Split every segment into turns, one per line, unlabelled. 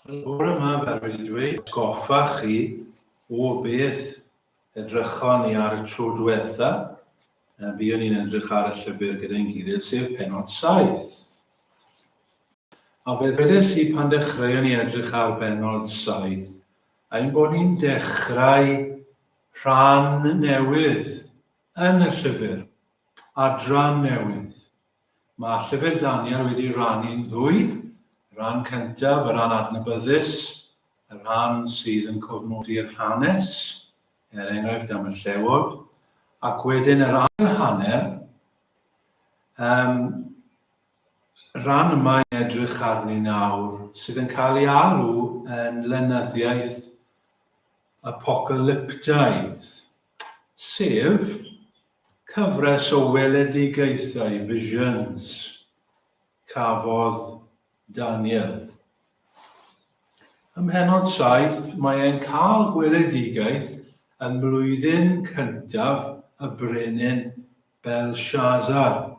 Bore yma, fel wedi dweud, atgoffa chi o beth edrychon ni ar y tro diwetha. Buon ni'n edrych ar y llyfr gyda'n gilydd, sef penod 7. A fe ddwedes i pan dechreuon ni edrych ar benod 7, ein bod ni'n dechrau rhan newydd yn y llyfr, adran newydd. Mae Llyfr Daniel wedi rannu'n ddwy, y rhan cyntaf, y rhan adnabyddus, y rhan sydd yn cofnodi'r hanes, er enghraifft am y llewod, ac wedyn yr ail hanner, um, rhan yma yn edrych arni nawr, sydd yn cael ei alw yn lenyddiaeth apocalyptaidd, sef Cyfres o weledigaethau, visions, cafodd Daniel. Ym mhennod 7, mae e'n cael gweledigaeth ym mlwyddyn cyntaf y brenin Belshazzar.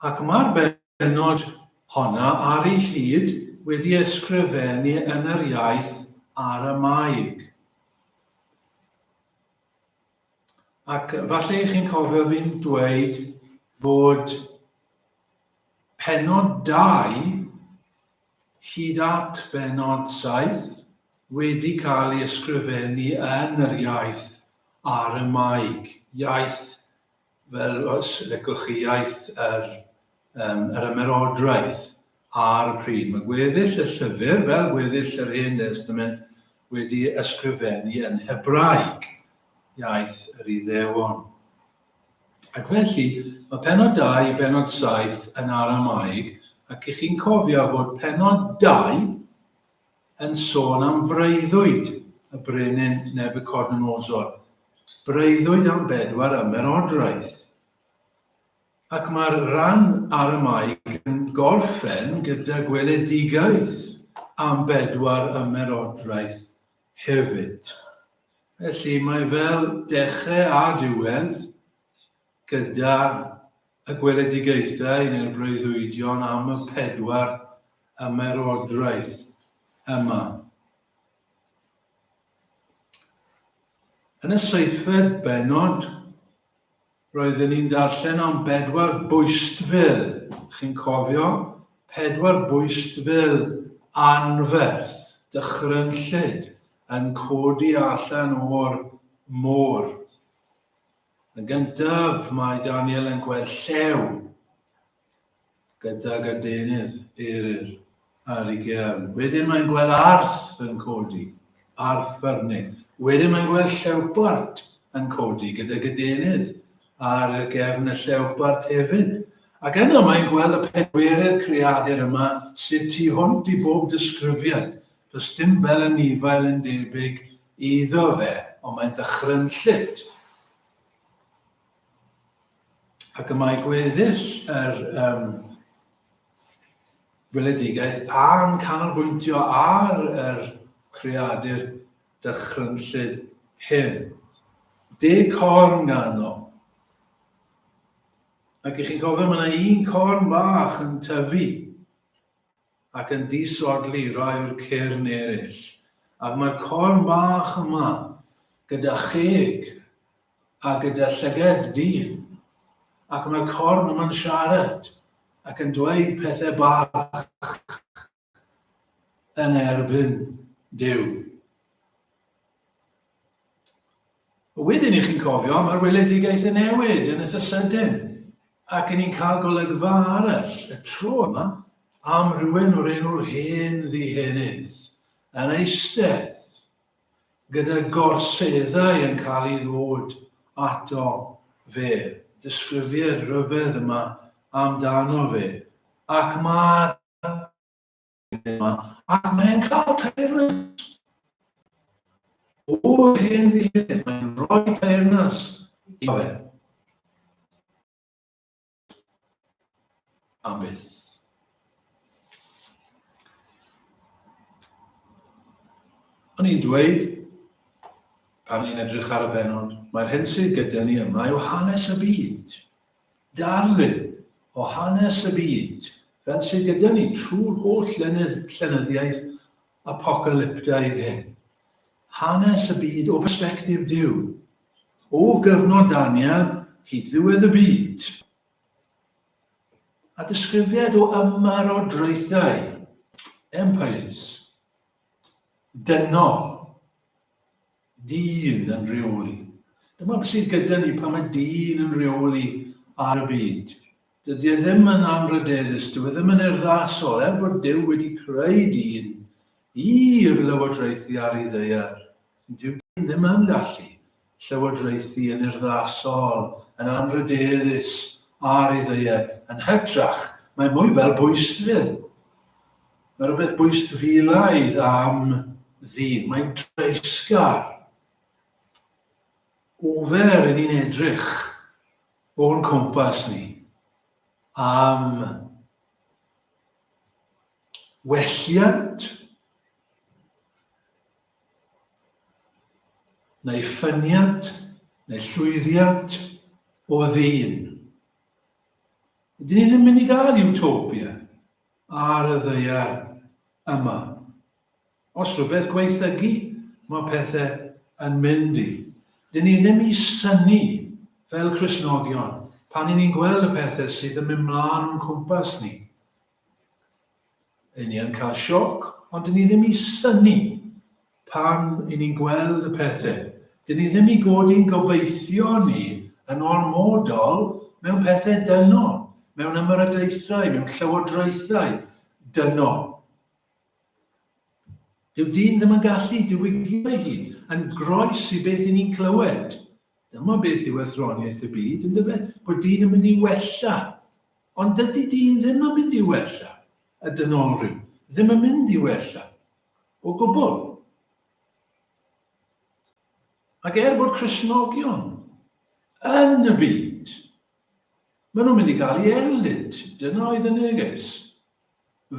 Ac mae'r bennod honna ar ei hyd wedi ysgrifennu yn yr iaith Aramaeg. Ac falle i chi'n cofio fi'n dweud fod pennod 2 hyd at bennod 7 wedi cael ei ysgrifennu yn yr iaith Aramaeg, iaith fel os licwch chi iaith yr, um, yr ymerodraeth ar y pryd. Mae gweddill y llyfr, fel gweddill yr Hen Destament, wedi ysgrifennu yn Hebraeg, iaith yr Iddewon. Ac felly, mae penod 2 i benod 7 yn Aramaeg, ac i chi'n cofio fod penod 2 yn sôn am freuddwyd y brenin Nebuchadnezzar, breuddwyd am bedwar ymerodraeth. Ac mae'r rhan Aramaeg yn gorffen gyda gweledigaeth am bedwar ymerodraeth hefyd. Felly mae fel dechrau a diwedd gyda y gweledigaethau neu'r breuddwydion am y pedwar ymerodraeth yma. Yn y seithfed bennod, roedden ni'n darllen am bedwar bwystfil. Chi'n cofio? Pedwar bwystfil anferth, dychrynllyd, yn codi allan o'r môr. Yn gyntaf, mae Daniel yn gweld llew gydag adenydd eryr ar ei gefn. Wedyn mae'n gweld arth yn codi, arth ffyrnig. Wedyn mae'n gweld llewpart yn codi gydag adenydd ar gefn y llewpart hefyd. Ac yna mae'n gweld y pedwerydd creadur yma sydd tu hwnt i bob disgrifiad. Does dim fel anifail yn debyg iddo fe, ond mae'n ddychrynllyd. Ac y mae gweddill yr um, weledigaeth a'n canolbwyntio ar yr creadur dychrynllyd hyn. Deg corn ganddo. Ac i chi'n cofio, mae yna un corn bach yn tyfu ac yn disodli rhai o'r cyrn eraill. Ac mae'r corn bach yma gyda cheg a gyda llyged dyn. Ac mae'r corn yma'n siarad ac yn dweud pethau bach yn erbyn Duw. Wedyn i chi'n cofio, mae'r weledigaeth yn newid yn eitha sydyn, ac yn ni'n cael golygfa arall, y tro yma, am rhywun o'r enw'r hen ddihenydd, yn eistedd, gyda gorseddau yn cael ei ddod ato fe. Disgrifiad rhyfedd yma amdano fe. Ac mae yma, ac mae'n cael teyrnas. O'r hyn i hyn, mae'n rhoi teyrnas i fe. Am byth. O'n i'n dweud, pan ni'n edrych ar y benod, mae'r hyn sydd gyda ni yma yw hanes y byd. Darlun o hanes y byd. Fel sydd gyda ni trwy'r holl llenyddiaeth apocalyptaidd hyn. Hanes y byd o bersbectif Duw. O gyfnod Daniel hyd ddiwedd y byd. A disgrifiad o ymarodraethau, empires, dynol, dyn yn rheoli. Dyma beth sydd gyda ni pan mae dyn yn rheoli ar y byd. Dydy e ddim yn anrhydeddus, dyw e ddim yn urddasol, er bod Duw wedi creu dyn i'r lywodraethu ar ei ddaear, dyw dyn ddim yn gallu llywodraethu yn urddasol, yn anrhydeddus ar ei ddaear. Yn hytrach, mae mwy fel bwystfil. Mae rhywbeth bwystfilaidd am ddyn. Mae'n dreisgar. Ofer i ni'n edrych o'n cwmpas ni am welliant neu ffyniant neu llwyddiant o ddyn. Dyn ni ddim mynd i gael utopia ar y ddaear yma. Os rhywbeth gwaethygu, mae pethau yn mynd i. Dyn ni ddim i synnu fel Cristnogion pan i ni'n gweld y pethau sydd yn mynd mlaen o'n cwmpas ni. Yn ni yn cael sioc, ond dyn ni ddim i synnu pan i ni'n gweld y pethau. Dyn ni ddim i godi'n gobeithio ni yn ormodol mewn pethau dynol, mewn ymyrodaethau, mewn llywodraethau dynol. Dyw dyn ddim yn gallu diwygio ei hun yn groes i beth i ni'n clywed. Dyma beth yw athroniaeth y byd, yn dyfe? Bod dyn yn mynd i wella. Ond dydy dyn ddim yn mynd i wella y dynolryw. Ddim yn mynd i wella. O gwbl. Ac er bod Cristnogion yn y byd, maen nhw'n mynd i gael ei erlid. Dyna oedd y neges.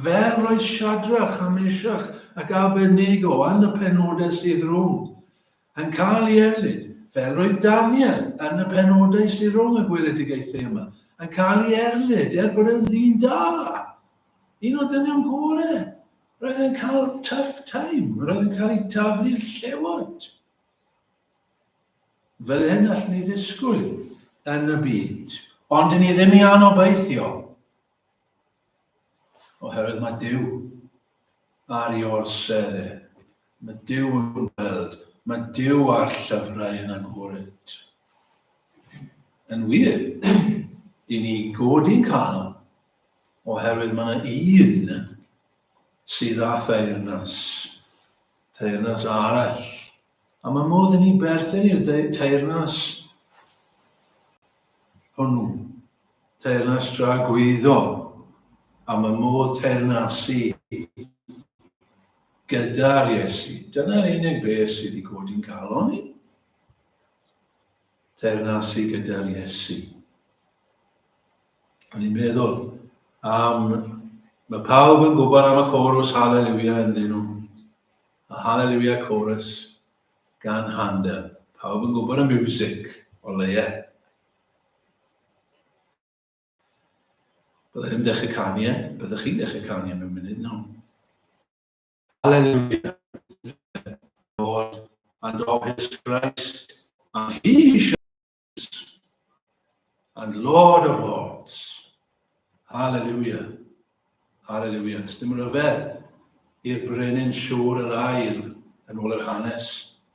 Fel roedd Shadrach a Meshach ac Abednego yn y penodau sydd rhwng, yn cael ei erlid, fel roedd Daniel yn y penodau sydd rhwng y gweledigaethau yma, yn cael ei erlid, er bod e'n ddyn da, un o'r dynion gore, roedd e'n cael tough time, roedd e'n cael ei taflu'r llewod. Fel hyn allwn ni ddisgwyl yn y byd, ond ni ddim i anobeithio. Oherwydd mae Duw ar ei orsedd e. Mae Duw yn gweld. Mae Duw a'r llyfrau yn agored. Yn wir, i ni godi'n calon, oherwydd mae yna un sydd â theyrnas, teyrnas arall. A mae modd i ni berthyn i'r teyrnas hwnnw, teyrnas dragwyddol, a mae modd teyrnasu gyda'r Iesu. Dyna'r unig beth sydd wedi godi'n calon ni. Teyrnasu gyda'r Iesu. O'n i'n meddwl am... Mae pawb yn gwybod am y chorus Hallelujah yn dyn nhw. Y Hallelujah Chorus gan Handel. Pawb yn gwybod y music, o leia. Bydda ddim dechrau canu e, byddwch chi'n dechrau canu e mewn munud nawr. Hallelujah. Lord and of his Christ, and he shall and Lord of Lords. Hallelujah. Hallelujah. Dim rhyfedd i'r brenin Siôr yr Ail, yn ôl yr hanes,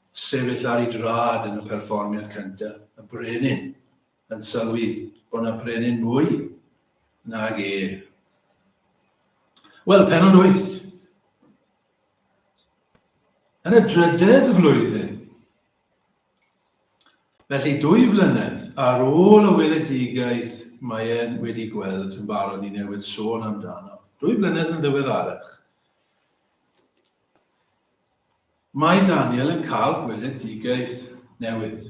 sefyll ar ei drad yn y perfformiad cyntaf. Y brenin yn sylwi bod yna brenin mwy nag e. Wel, penod 8. Yn y drydedd flwyddyn, Felly, dwy flynedd ar ôl y weledigaeth mae e'n wedi gweld yn barod, ni newydd sôn amdano, dwy flynedd yn ddiweddarach, mae Daniel yn cael gweledigaeth newydd.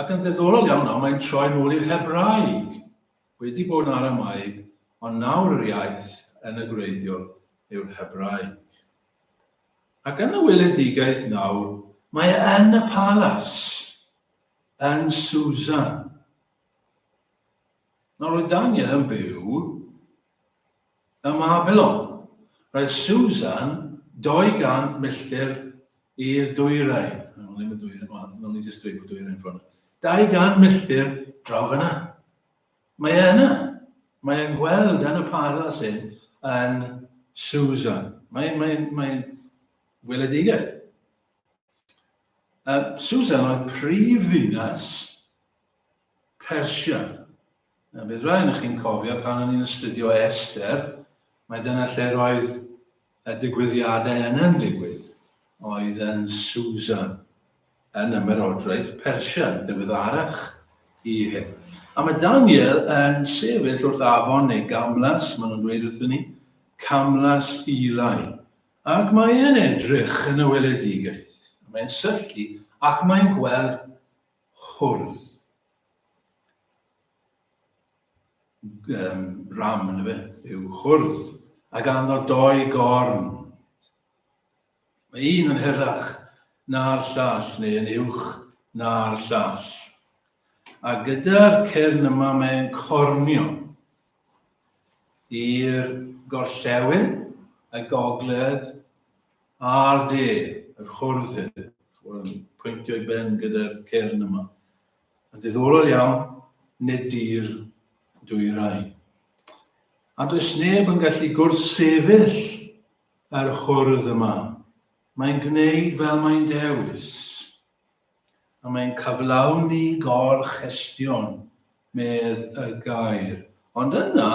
Ac yn ddiddorol iawn nawr, mae'n troi nôl i'r Hebraeg. Wedi bod yn Aramaeg, ond nawr yr iaith yn y gwreiddiol yw'r Hebraeg. Ac yn y weledigaeth nawr, mae e yn y palas, yn Susan. Nawr roedd Daniel yn byw Ym Mabilon. Roedd Susan 200 milltir i'r dwyrain. Wel, ddim y dwyrain, wel, wnawn ni jyst dweud bod dwyrain ffordd yna. 200 milltir draw fyna. Mae e yna. Mae e'n gweld yn y palas hyn yn Susan. Mae'n mae, mae weledigaeth. Susan oedd prif ddinas Persia. Na, bydd rhai yn chi'n cofio pan o'n i'n astudio Esther, mae dyna lle roedd y digwyddiadau yna'n digwydd, oedd yn Susan, yn ymerodraeth Persia, yn ddiweddarach i hyn. A mae Daniel yn sefyll wrth afon neu gamlas, maen nhw'n dweud wrthyn ni, camlas Eli. Ac mae e'n edrych yn y weledigaeth, mae'n syllu ac mae'n gweld hwrdd. Um, ram yn y fe, yw hwrdd, a ganddo doi gorn. Mae un yn hirach na'r llall, neu yn uwch na'r llall. A gyda'r cyrn yma mae'n cornio i'r gorllewin, y gogledd a'r de, yr hwrdd hyn. Chwarae'n pwyntio i ben gyda'r cyrn yma. Yn ddiddorol iawn, nid i'r dwyrain. A does neb yn gallu gwrthsefyll yr hwrdd yma. Mae'n gwneud fel mae'n dewis. A mae'n cyflawni gorchestion, medd y gair. Ond yna,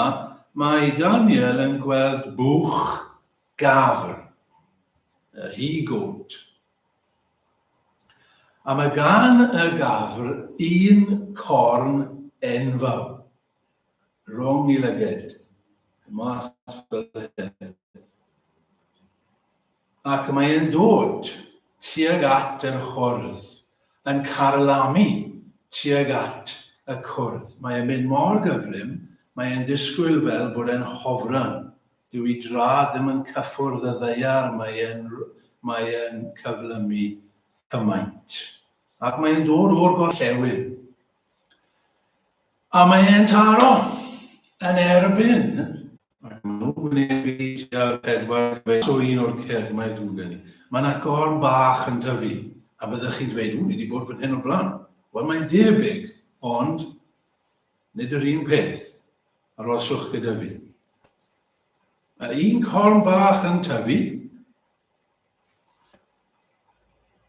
mae Daniel yn gweld buwch gafr, a he-goat. A mae gan y gafr un corn enfawr rhwng i lyged, mas fel hyn. Ac mae e'n dod tuag at yr hwrdd, yn carlamu tuag at y cwrdd. Mae e'n mynd mor gyflym, mae e'n disgwyl fel bod e'n hofran. Dyw ei draed ddim yn cyffwrdd y ddaear, mae e'n, mae e'n cyflymu cymaint. Ac mae e'n dod o'r gorllewin. A mae e'n taro yn erbyn. Ac maen nhw'n wynebu tua'r 4 o un o'r cyrn, mae ddrwg gen i. Mae yna gorn bach yn tyfu, a byddech chi'n dweud, ww, ni wedi bod fan hyn o'r blaen. Wel, mae'n debyg, ond nid yr un peth. Aroswch gyda fi. Mae un corn bach yn tyfu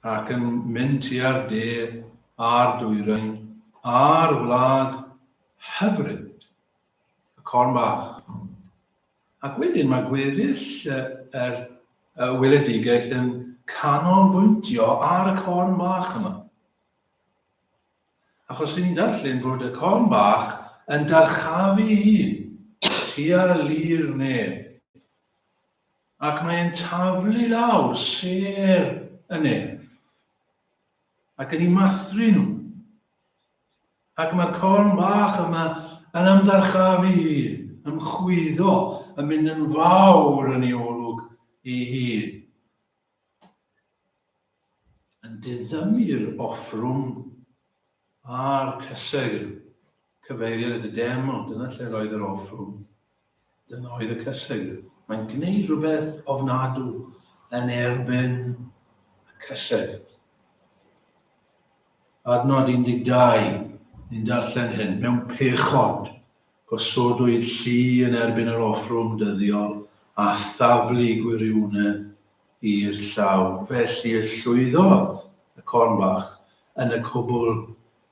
ac yn mynd tua'r de a'r dwyrain a'r wlad hyfryd, y corn bach. Ac wedyn mae gweddill yr y weledigaeth yn canolbwyntio ar y corn bach yma. Achos ni'n darllen fod y corn bach yn darchafu hun tua lu'r nef. Ac mae'n taflu lawr sêr y nef. Ac yn ei mathru nhw. Ac mae'r corn bach yma yn ymddarchafu hun, ymchwyddo, yn mynd yn fawr yn ei olwg ei hun. yn diddymu'r offrwm a'r cysegr. Cyfeiriad at y deml, dyna lle roedd yr offrwm. Dyna oedd y cysegr. Mae'n gwneud rhywbeth ofnadw yn erbyn y cysegr. Adnod 12, ni'n darllen hyn, mewn pechod, gosodwyd llu yn erbyn yr offrwm dyddiol a thaflu gwirionedd i'r llawr. Felly y llwyddodd y corn bach yn y cwbl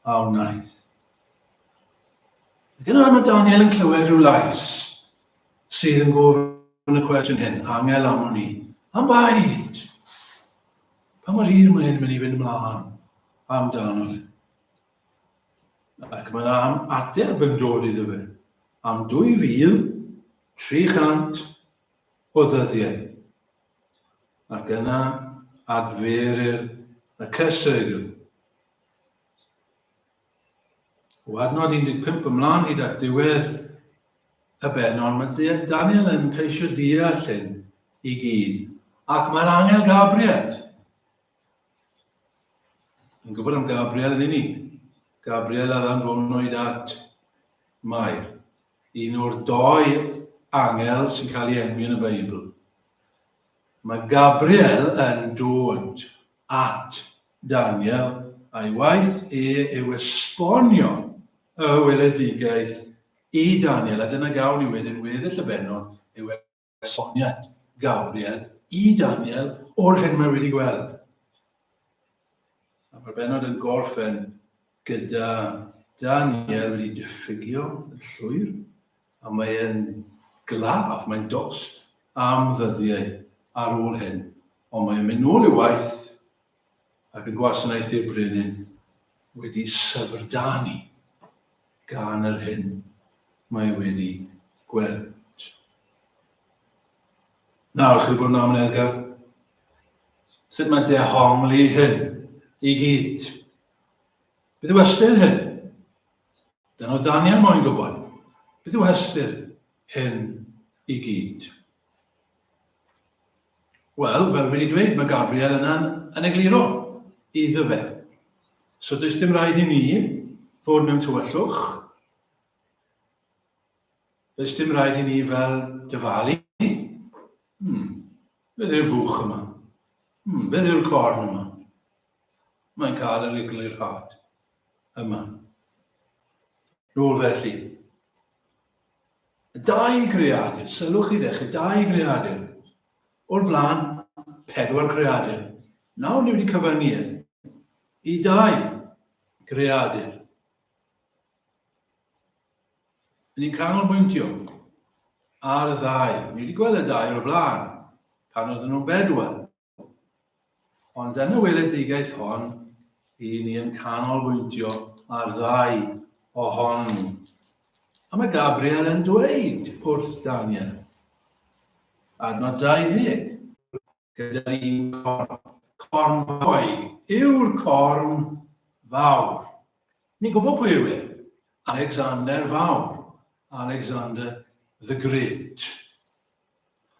a wnaeth. Ac yna mae Daniel yn clywed rhyw lais sydd yn gofyn y cwestiwn hyn, angel am wn i, am baid? Pa mor hir mae hyn yn mynd i fynd ymlaen amdano fe? Ac mae yna ateb yn dod iddo fe am 2,300 o ddyddiau. Ac yna adferir y cysegr. O adnod 15 ymlaen hyd at ddiwedd y bennod, mae Daniel yn ceisio deall hyn i gyd. Ac mae'r angel Gabriel yn gwybod am Gabriel yn unig. Gabriel a ddanfonwyd at Mair. Un o'r doi Angel sy'n cael ei enwi yn y Beibl. Mae Gabriel yn dod at Daniel a'i waith e yw esbonio y weledigaeth i Daniel, a dyna gawn ni wedyn weddill y bennod yw esboniad Gabriel i Daniel o'r hyn mae wedi gweld. A mae'r bennod yn gorffen gyda Daniel wedi diffygio yn llwyr, a mae e'n glaf, mae'n dost am ddyddiau ar ôl hyn, ond mae e'n mynd nôl i'w waith ac yn gwasanaethu'r brenin wedi syfrdanu gan yr hyn mae wedi gweld. Nawr, chi wedi bod yn amyneddgar. Sut mae dehongli hyn i gyd? Beth yw ystyr hyn? Dyna oedd Daniel moyn gwybod. Beth yw ystyr hyn i gyd? Wel, fel wedi dweud, mae Gabriel yna'n yn egluro iddo fe. So does dim rhaid i ni fod mewn tywyllwch. Does dim rhaid i ni fel dyfalu. Beth yw'r bwch yma? Beth yw'r corn yma? Mae'n cael yr eglurhad yma. Nôl felly. Dau greadur, sylwch i ddechrau, dau greadur. O'r blaen, pedwar creadur. Nawr ni wedi cyfyngu e i dau greadur. Ni'n canolbwyntio ar y ddau. Ni wedi gweld y ddau o'r blaen, pan oedden nhw'n bedwar. Ond yn y weledigaeth hon, i ni yn canolbwyntio ar ddau ohon nhw. A mae Gabriel yn dweud wrth Daniel, adnod 20, gyda'r un corn, corn fawr yw'r corn fawr. Ni'n gwybod pwy yw e. Alexander Fawr, Alexander the Great.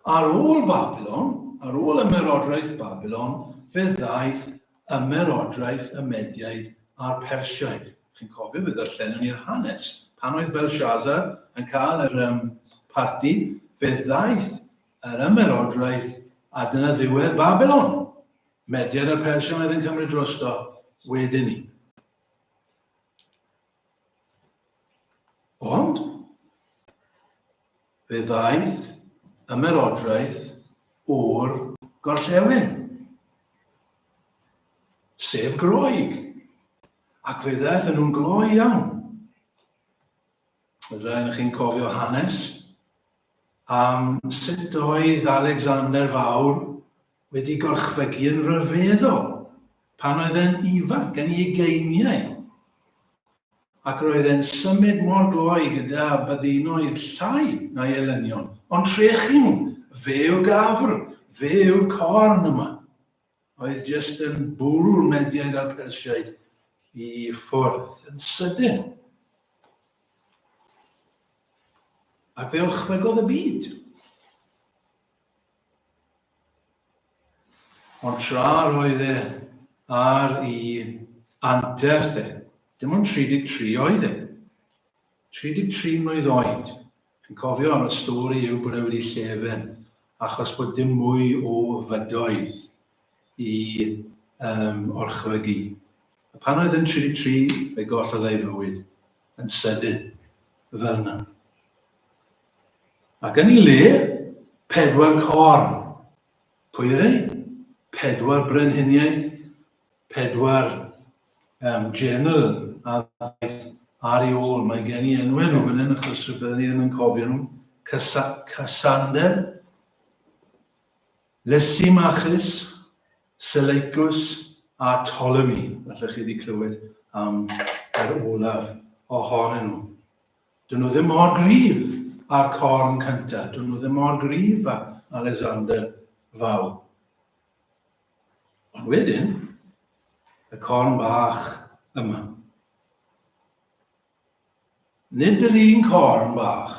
Ar ôl Babilon, ar ôl ymerodraeth Babilon, fe ddaeth ymerodraeth y Mediaid a'r Persiaid. Chi'n cofio, fe ddarllenon ni'r hanes. Pan oedd Belshazzar yn cael yr um, parti, fe ddaeth yr ymerodraeth a dyna ddiwedd Babilon. Mediaid a'r Persiaid oedd yn cymryd drosto wedyn ni. Ond, fe ddaeth ymerodraeth o'r gorllewin, sef Groeg, ac fe ddaeth yn nhw'n gloi iawn. Oedd rhai chi'n cofio hanes am sut oedd Alexander Fawr wedi gorchfygu yn rhyfeddol pan oedd e'n ifanc, yn ei ugeiniau. Ac roedd e'n symud mor gloi gyda byddinoedd llai na'i elynion, ond trechu nhw, fe yw'r gafr, fe yw'r corn yma, oedd jyst yn bwrw'r Mediaid a'r Persiaid i ffwrdd yn sydyn. Ac fe orchfygodd y byd. Ond tra roedd e ar i anterth e, dim ond 33 oedd e. 33 mlwydd oed. Chi'n cofio am y stori yw bod e wedi llefen achos bod dim mwy o fydoedd i um, orchfygu. A pan oedd yn 33, fe gollodd ei fywyd yn sydyn fel yna. Ac yn ei le, pedwar corn. Pwy yw'r ei? Pedwar brenhiniaeth, pedwar um, general a ddaeth ar ei ôl. Mae gen i enwau nhw fan hyn achos byddwn ni ddim yn cofio nhw. Cassander, Lysimachus, Seleucus a Ptolemy. Falle chi wedi clywed am yr olaf ohonyn nhw. Dyn nhw ddim mor gryf â'r corn cyntaf. Dyn nhw ddim mor gryf â Alexander Fawr. Ond wedyn, y corn bach yma. Nid yr un corn bach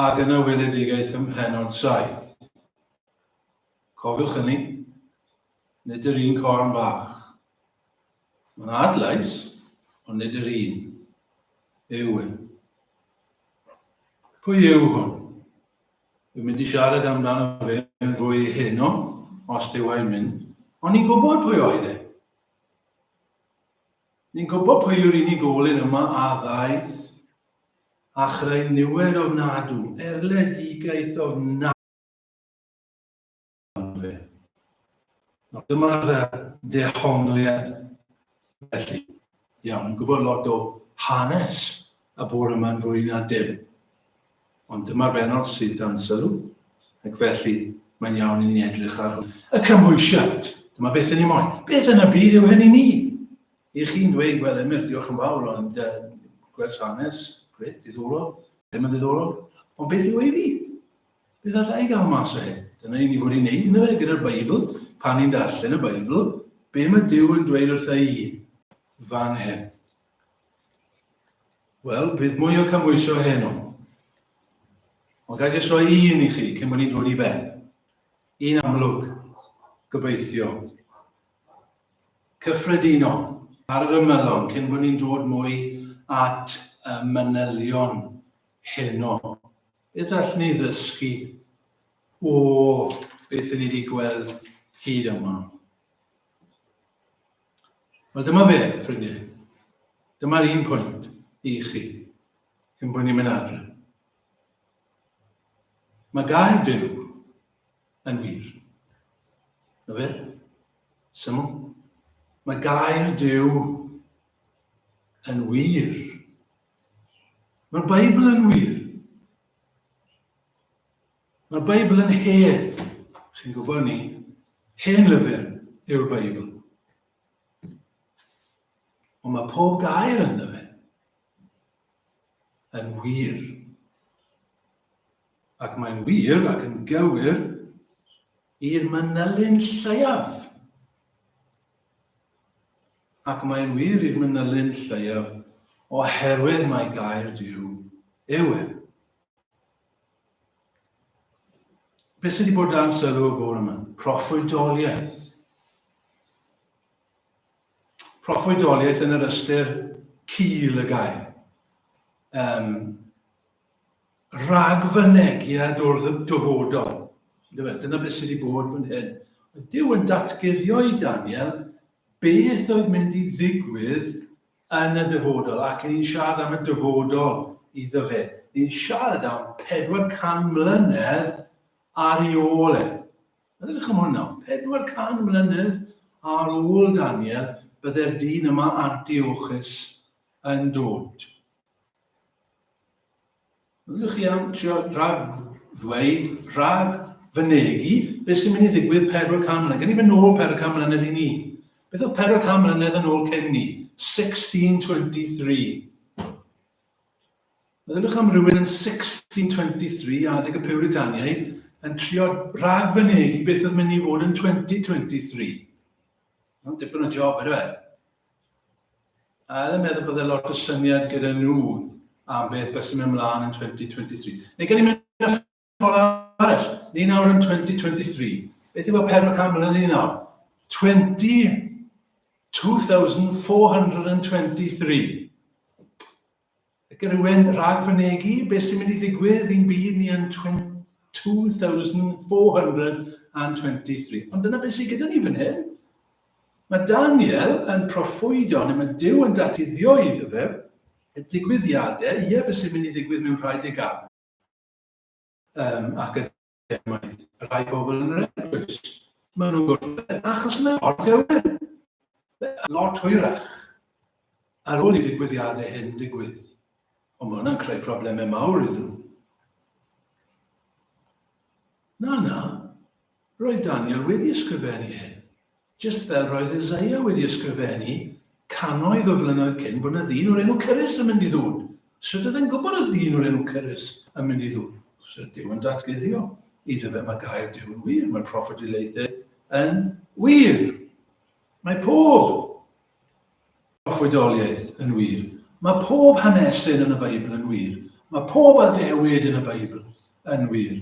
ag yn y weledigaeth ym mhenod 7. Cofiwch hynny. Nid yr un corn bach. Mae'n adlais, ond nid yr un yw e. Pwy yw hwn? Dwi'n mynd i siarad amdano fe yn fwy heno, os dyw e'n mynd. Ond ni'n gwybod pwy oedd e. Ni'n gwybod pwy yw'r unigolyn yma a ddaeth a chreu niwed ofnadw, erledigaeth ofnadw fe. Nawr, dyma'r dehongliad felly. Iawn, yn gwybod lot o hanes y bore yma'n fwy na dim. Ond dyma'r bennod sydd dan sylw, ac felly mae'n iawn i ni edrych ar hwn. Y cymhwysiad, dyma beth yn ei moyn. Beth yn y byd yw hyn i ni? I chi'n dweud, wel, Emyr, diolch yn fawr, ond gwers hanes, gret, diddorol, ddim yn ddiddorol, ond beth yw ei fi? Beth alla i gael mas o hyn? Dyna ni fod i'n neud, yna fe, gyda'r Beibl, pan ni'n darllen y Beibl, be mae Duw yn dweud wrtha i fan hyn? Wel, bydd mwy o cymhwyso heno. Ond gael jyst rhoi un i chi cyn bod ni'n dod i ben. Un amlwg, gobeithio. Cyffredinol, ar yr ymylon, cyn bod ni'n dod mwy at y manylion heno. Beth allwn ni ddysgu o beth ni wedi gweld hyd yma? Wel, dyma fe, ffrindiau. Dyma'r un pwynt i chi, cyn bod ni'n mynd adre. Mae gair Duw yn wir. Na fe? Syml. Mae gair Duw yn wir. Mae'r Beibl yn wir. Mae'r Beibl yn hen. Chi'n gwybod ni, hen lyfr yw'r Beibl. Ond mae pob gair ynddo fe yn wir. Ac mae'n wir ac yn gywir i'r manylun lleiaf. Ac mae'n wir i'r manylun lleiaf oherwydd mai gair Duw yw e. Beth sydd wedi bod dan sylw y bore yma? Proffwydoliaeth. Proffwydoliaeth yn yr ystyr cul y gair. Um, rhagfynegiad o'r dyfodol. Dyna beth sydd wedi bod fan hyn. Duw yn datguddio i Daniel beth oedd mynd i ddigwydd yn y dyfodol, ac ni'n siarad am y dyfodol iddo fe. Ni'n siarad am 400 mlynedd ar ei ôl e. Meddyliwch am hwn nawr, 400 mlynedd ar ôl Daniel, bydde'r dyn yma Antiochus yn dod. Ydych chi am trio rhag ddweud, rhag fynegi, beth sy'n mynd i ddigwydd 400 mlynedd? Gen i fynd nôl 400 mlynedd i ni. Beth oedd 400 mlynedd yn ôl cyn ni? 1623. Meddyliwch am rhywun yn 1623, adeg y Puritaniaid, yn trio rhag fynegi beth oedd mynd i fod yn 2023. Mae'n dipyn o job, ydw e? A oedd yn meddwl bydde lot o syniad gyda nhw am beth beth sy'n mynd mlaen yn 2023. Neu gen i mynd y ffordd arall. Ni nawr yn 2023. Beth yw y 400 mlynedd i nawr? 20, 2423. Ac rhywun rhagfynegi beth sy'n mynd i ddigwydd i'n byd ni yn 2423. Ond dyna beth sydd gyda ni fan hyn. Mae Daniel yn proffwydo, neu mae Duw yn datguddio iddo fe, y digwyddiadau, ie, beth sy'n mynd i ddigwydd mewn rhai degawd, um, ac y academaidd, rhai pobl yn yr eglwys. Maen nhw'n gwrthod achos mae'n mor gywir. Lot hwyrach ar ôl i digwyddiadau hyn digwydd. Ond mae hwnna'n creu problemau mawr iddyn nhw. Na, na, roedd Daniel wedi ysgrifennu hyn. Jyst fel roedd Isaiah wedi ysgrifennu cannoedd o flynyddoedd cyn bod 'na ddyn o'r enw Cyrus yn mynd i ddod. Sut oedd e'n gwybod oedd dyn o'r enw Cyrus yn mynd i ddod? Os oedd Duw yn datguddio iddo fe, mae gair Duw yn wir, mae'r proffwydoliaethau yn wir. Mae pob proffwydoliaeth yn wir. Mae pob hanesyn yn y Beibl yn wir. Mae pob addewid yn y Beibl yn wir.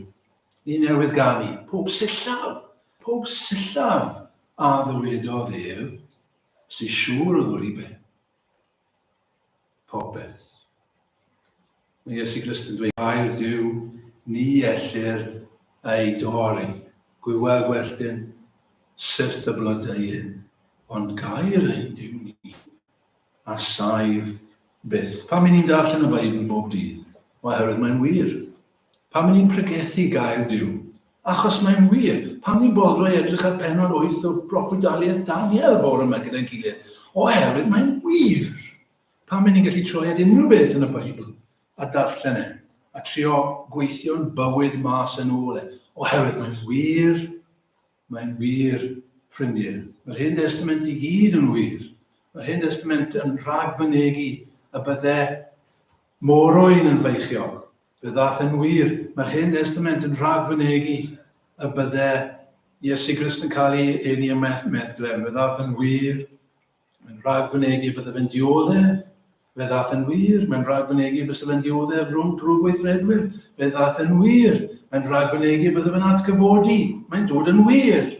Ni newydd ganu pob sillaf, pob sillaf a ddywedodd ef, sy'n siŵr o ddod i ben. Popeth. Mae Iesu Grist yn dweud gair Duw Ni ellir ei dorri. Gwiwer gwelltyn, syrth y blodeuyn, ond gair ein Duw ni, a saif byth. Pam 'y ni'n darllen y Beibl bob dydd? Oherwydd mae'n wir. Pam 'y ni'n pregethu gair Duw? Achos mae'n wir. Pam ni'n boddro i edrych ar pennod 8 o broffwydoliaeth Daniel bore yma gyda'n gilydd? Oherwydd mae'n wir. Pam 'y ni'n gallu troi at unrhyw beth yn y Beibl a darllen e, a trio gweithio'n bywyd mas yn ôl e? Oherwydd mae'n wir. Mae'n wir, ffrindiau. Mae'r Hen Destament i gyd yn wir. Mae'r Hen Destament yn rhagfynegi y bydde morwyn yn feichiog. Fe ddaeth yn wir. Mae'r Hen Destament yn rhagfynegi y bydde Iesu Grist yn cael ei eni ym Methlehem. Fe ddaeth yn wir. Mae'n rhagfynegi y bydde fe'n dioddef. Fe ddaeth yn wir. Mae'n rhagfynegi y byse fe'n dioddef rhwng drwgweithredwyr. Fe ddaeth yn wir. Mae'n rhagfynegi y bydde fe'n atgyfodi. Mae'n dod yn wir.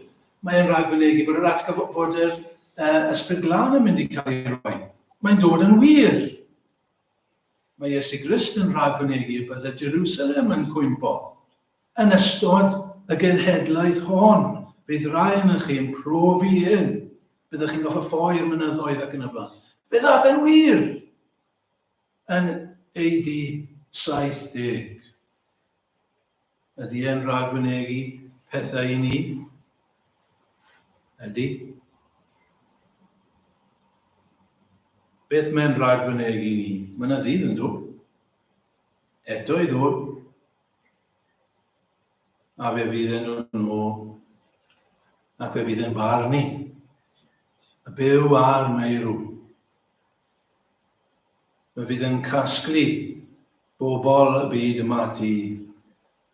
Mae'n rhagfynegi bod yr atgyfo bod yr uh, ysbryd glân yn mynd i cael ei roi. Mae'n dod yn wir. Mae Iesu Grist yn rhagfynegi y bydde Jerusalem yn cwympo. Yn ystod y genhedlaeth hon, bydd rai yn chi yn profi hyn. Byddwch chi'n goffa ffoi i'r mynyddoedd ac yn y blaen. Fe ddaeth yn wir yn AD 70. Ydy e'n rhagfynegi pethau i ni? Ydy. Beth mae'n rhagfynegi i ni? Mae yna ddydd yn dod. Eto i ddod. A fe fydd yn dod nôl. Ac fe fydd yn barnu. Y byw a'r meirw. Fe fydd yn casglu bobl y byd yma at ei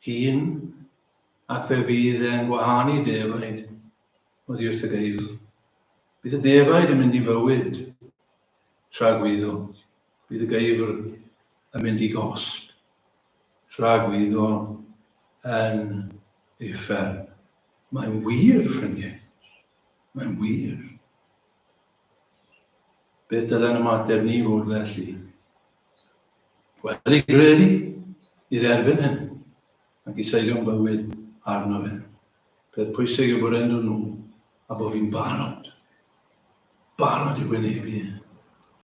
hun, ac fe fydd e'n gwahanu defaid oddi wrth y geifr. Bydd y defaid yn mynd i fywyd tragwyddol. Bydd y geifr yn mynd i gosb tragwyddol yn uffern. Mae'n wir, ffrindiau. Mae'n wir. Beth dyle'n ymateb ni fod felly? Wel, i gredu, i dderbyn hyn, ac i seilio'n bywyd arno fe. Peth pwysig yw bod e'n dod nôl, a bod fi'n barod. Barod i wynebu e.